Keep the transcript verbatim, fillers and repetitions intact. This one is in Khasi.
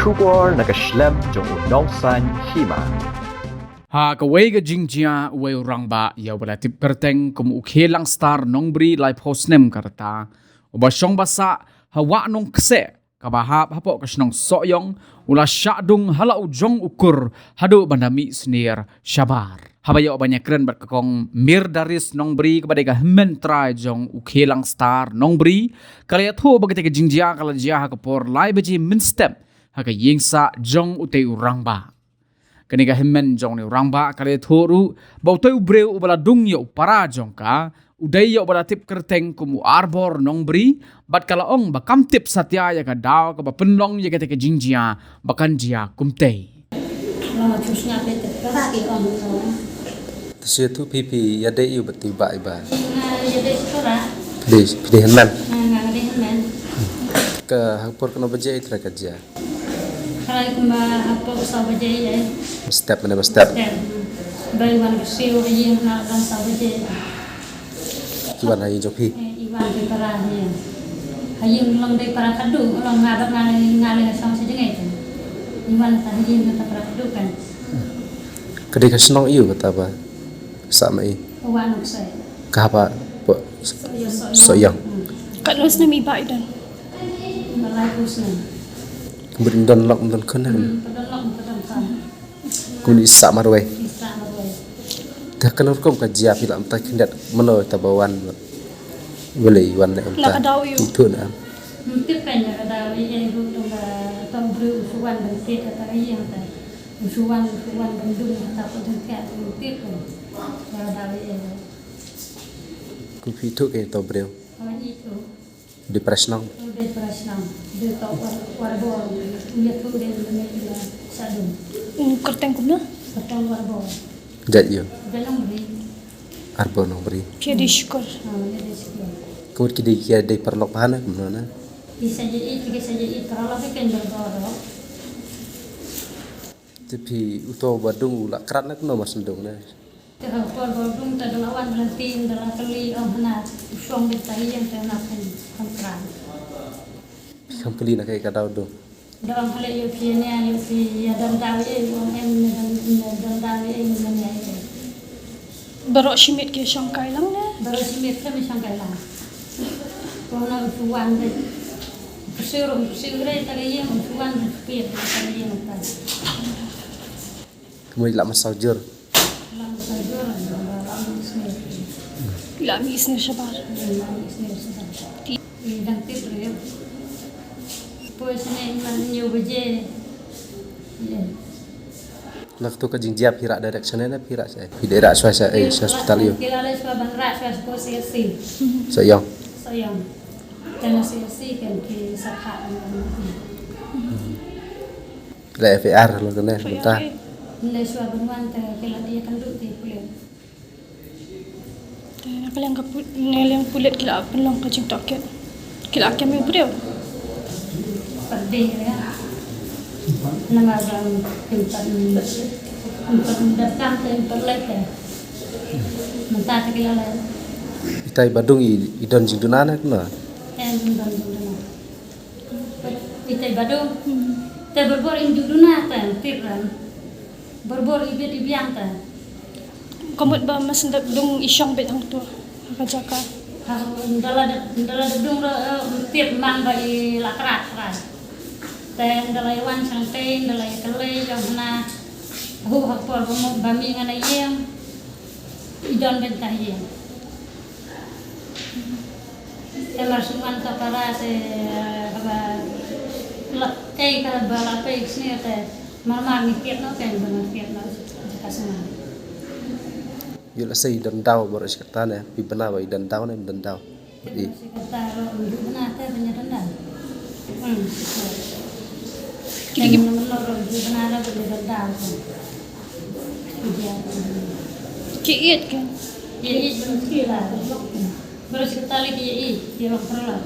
Khubor na ka shlem jong u Nongsaiñ Hima. Ha kawei ka jingjia, uwei u rangbah ïa uba la tip kyrteng kum u Khielang Star Nongbri, laiphew snem ka rta, uba shong ba sah ha Wah Nongkseh, kaba hap hapoh ka shnong Sohiong, u la shah dung ha la u jong u kur haduh ban da mih snier shabar. Haba ïoh ban ïakren bad ka Kong Mirdaris Nongbri, kaba dei ka hynmen trai jong u Khielang Star Nongbri, ka la ïathuh ba katei ka jingjia ka la jia ha ka por lai baje mynstep ha ka ïing sah jong utei u rangbah. Kane ka hynmen jong une u rangbah ka la ïathuh ruh ba utei u briew uba la dung ïa u para jong ka, u dei ïa uba la tip kyrteng kum u Arbor Nongbri, bad ka la ong ba kam tip satia ïa ka daw kaba pynlong ïa katei ka jingjia ba kan jia kumtei. Te shu ïathuh phi, phi ïadei ïa u bad u bah i ba. Nga ïadei sha Tora. Phi dei, phi dei hynmen. Nga, nga dei hynmen. Ka ha ka por katno baje i trai ka jia? Trai kumba ha por saw baje ïa. Mynstep, mynne mynstep. Mynstep. Ba i wan ka siew ha ïing na wan saw baje. I wan ha ïing jong phi? Eh, i wan ki para ha ïing. Ha ïing long dei para khadduh, long nga bad nga, nga lei nga shong sha jngai. I wan ta ha ïing ta para khadduh kan. Ka dei ka shnong aiu kata ba sah ma i? Wah Nongkseh. Ka haba po Sohiong. Katno snem i bah i don? Ba laiphew snem. Ka mut i don lok, i don khun ne? Hmm, ka don lok, ka don khun. Ka mut i sah marwei. I sah marwei. Te kano rukom ka jia, phi lah mynta khyndiat, mano ta ba wan? Balei i wan ne em ta? La ka daw aiu? Ki thun em? Ym tip kein la ka daw aiu, ruh tang ba tang briew u shu wan ban thied ha ta ka ïing ta. U shu wan, u shu wan ban dung ha ta ka jingthiah, ym tip kein la ka daw aiu. Kum phi ithuh kein uto u briew? Ym ithuh. Dei para shnong? Dei para shnong. Dei uto u Ar-, u Arbor. U ïathuh dei u dei u shah dung. U kyrteng kumno? Kyrteng u Arbor. Jait aiu? Jait Nongbri. Arbor Nongbri. Phi dei shkor. Ha, phi dei shkor. Ka mut ki dei, ki dei paralok bha ne kumno ne? Ki sa ïeit, ki sa ïeit paralok, ki khein bor bor. Te phi, uto ba dung u la krat ne kumno mar shu dung ne? Te ha por ba u dung te da la wan lynti, da la kylli, ong hana u shong beit ha ïing te hana phin, phin krat. Phi kham kylli na kaei ka daw dung? Da ong hale ïoh phi ïa nia, ïoh phi ïa don daw ïa, ong em ne don, ne don daw ïa, ne nia ïa. Baroh shi miet ki shongkai lang ne? Baroh shi miet ki shongkai lang. Ko na u shu wan de. Pyrshah rum, pyrshah rum de, ta ka ïing u shu wan de, pyrshah ta ka ïing ta. Kumno i la mih saw jur? La mih saw jur, la mih snier. La mih snier shabar. La mih snier shabar. Ti- I dang tip re. Poi sne man ñiew baje. Ïa. Na kato ka jingjia phi rah direct shane ne phi rah sha, phi dei rah shuwa sha, eh, sha hospital ïa u? Ki la leit shuwa ban rah shuwa sha C H C. Sohiong. Sohiong. Te na C H C kan ki sa phah ban rah. La F I R la kane mynta. Leit shuwa ban wan te ki la ïakynduh te pulit. Te na ka liang ka pu-, na ka liang pulit ki la pynlong ka jingtohkit. Ki la kem ïa u briew. Pat dei re. Namar ba ym pat, ym pat dep kam te ym pat leit te. Mynta te ki la leit. Itai ba dung i, i don jingduna ne kumno? Em, i don jingduna. Itai ba dung. Te borbor im jingduna te, tip ran. Borbor i bit i biang te. Ka mut ba mas dep dung i shong beit hangto ha ka jaka. Ha, ynda la dep, ynda la dep dung ruh, eh, tip mang ba i la krat krat. Te ynda la i wan shangtei, ynda la i kylli, ong hana, hu ha por ba mu, ba mi ngan ïeng. I don beit ha ïing. Te mar shu wan ka para te, eh, haba la, eh, ka ba la pei snier te, mar mar ngi thied noh, te ba ngi thied noh, ka snier. Ïoh lehse i don daw baroh shi katta ne, phi bna ba i don daw ne, don daw. Te baroh shi katta ruh, ym ju bna te ban ïa don daw. Hmm, shi katta. Te mynno mynno ruh, ym ju bna ruh ban ïa don daw. Ki ïeit ki. Ki ïeit ban ki la. Baroh shi katta lei ki ïeit, ki long paralok.